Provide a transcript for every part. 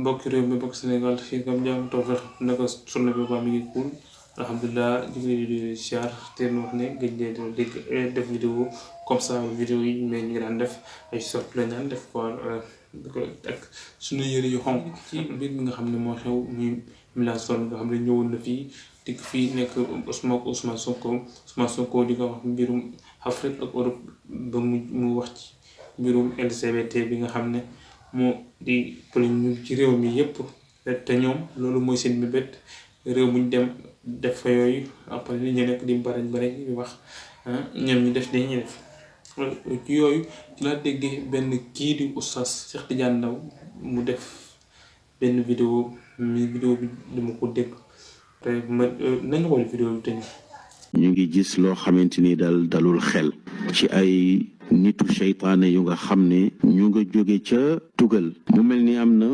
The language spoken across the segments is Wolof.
mbokki réew mi mbokk Sénégal fii ngam jàmm tawfeex naka journée bi ba mi ngi cool alhamdulilah ñu ngi leen di siyaar te wax ne gëj leen di def vidéo comme ça vidéo yi mais ñu ngi daan def ay sorties lañ daan def quoi ak suñu yëre yu xonq ci mbir mi nga xam ne moo xew muy Milazone nga xam ne ñëwoon na fii dikk fii nekk Ousmane Sonko di nga wax mbirum Afrique ak Europe ba mu wax ci mbirum LGBT bi nga xam ne moo di polémique ci réew mi yépp te ñoom loolu mooy seen mébét réew muñ dem def fa yooyu après li ñu nekk di barañ di wax ñoom ñu def dañuy def ci yooyu ci laa déggee benn kii di oustaz Cheikh Tidiane Ndao mu def benn vidéo bi dama ko dégg te nañu xool vidéo bi te ñu ngi gis loo xamante ni dalul xel ci ay nitu seytaane yu nga xam ne ñu nga jóge ca tugal mu mel ni am na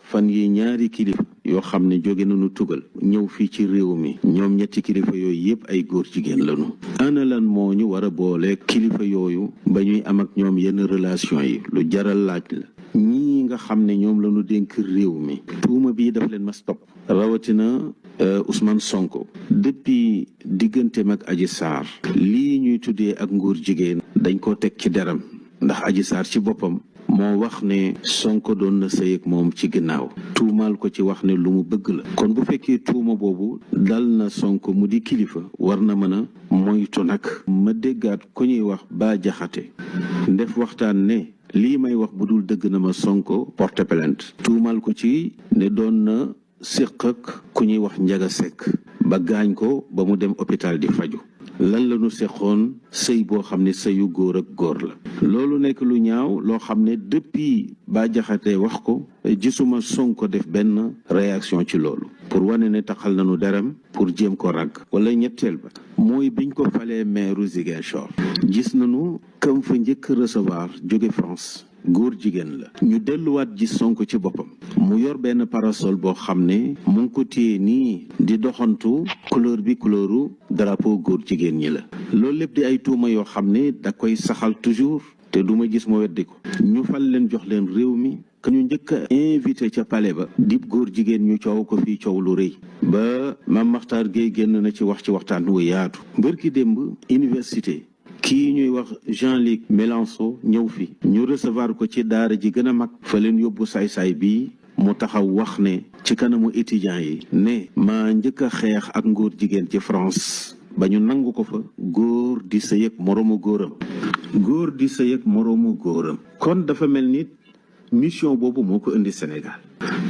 fan yi ñaari kilifa yoo xam ne jóge nañu tugal ñëw fii ci réew mi ñoom ñetti kilifa yooyu yëpp ay góor jigéen lañu ana lan moo ñu war a boole kilifa yooyu ba ñuy am ak ñoom yenn relation yi lu jaral laaj la ñii nga xam ne ñoom lañu dénk réew mi tuuma bii daf leen mas topp rawatina Ousmane Sonko depuis digganteem ak Adji Sarr lii ñuy tuddee ak nguur jigéen dañ ko teg ci deram ndax Adji Sarr ci boppam moo wax ne Sonko doon na sëy ak moom ci ginnaaw tuumaal ko ci wax ne lu mu bëgg la kon bu fekkee tuuma boobu dal na Sonko mu di kilifa war na mën a moytu nag ma déggaat ku ñuy wax Bah Diakhaté ndef waxtaan ne lii may wax bu dul dëgg na ma Sonko porte plainte tuumaal ko ci ne doon na séq ak ku ñuy wax Njaga Sekk ba gaañ ko ba mu dem hôpital di faju lan la ñu seqoon sëy boo xam ne sëyu góor ak góor la loolu nekk lu ñaaw loo xam ne depuis Bah Diakhaté wax ko gisuma Sonko def benn réaction ci loolu pour wane ne taxal nañu deram pour jéem ko ragg wala ñetteel ba mooy biñ ko falee maire Ziguinchor gis nañu kam fa njëkk recevoir jóge France góor jigéen la ñu delluwaat gis Sonko ci boppam mu yor benn parasol boo xam ne mu ngi ko téye nii di doxantu couleur bi couleuru drapeau góor jigéen ñi la loolu lépp di ay tuuma yoo xam ne da koy saxal toujours te duma gis mu weddi ko ñu fal leen jox leen réew mi ka ñu njëkk a invité ca palais ba dib góor jigéen ñu coow ko fii coow lu rëy ba Mame Makhtar Gueye génn na ci wax ci waxtaan wu yaatu mbërki démb université kii ñuy wax Jean-Luc Mélenchon ñëw fi ñu recevoir ko ci daara ji gën a mag fa leen yóbbu saay-saay bii mu taxaw wax ne ci kanamu étudiants yi ne maa njëkk a xeex ak ngóor jigéen ci France ba ñu nangu ko fa góor di sëy ak moroomu góoram kon dafa mel ni mission boobu moo ko indi Sénégal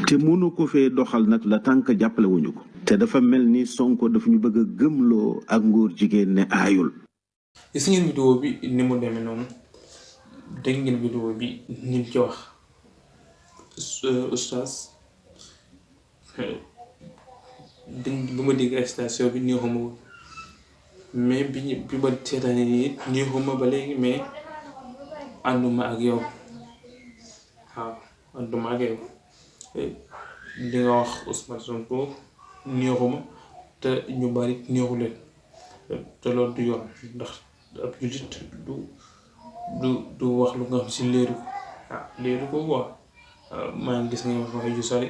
te mënu ko fee doxal nag la tànk jàppale wuñu ko te dafa mel ni Sonko dafa ñu bëgg a gëmloo ak ngóor jigéen ne aayul. gis ngeen vidéo bi ni mu demee noonu dégg ngeen vidéo bi ni mu ci wax oustaz bu ma dégg station bi neexuma woon mais bi ma seetaanee nii neexuma ba léegi mais ànduma ak yow waaw ànduma ak yow li nga wax Ousmane Sonko neexuma te ñu bari neexu leen te loolu du yoon ndax ab jullit du wax lu nga xam si léeru ko léeru ko quoi maa ngi gis nga wax yu sori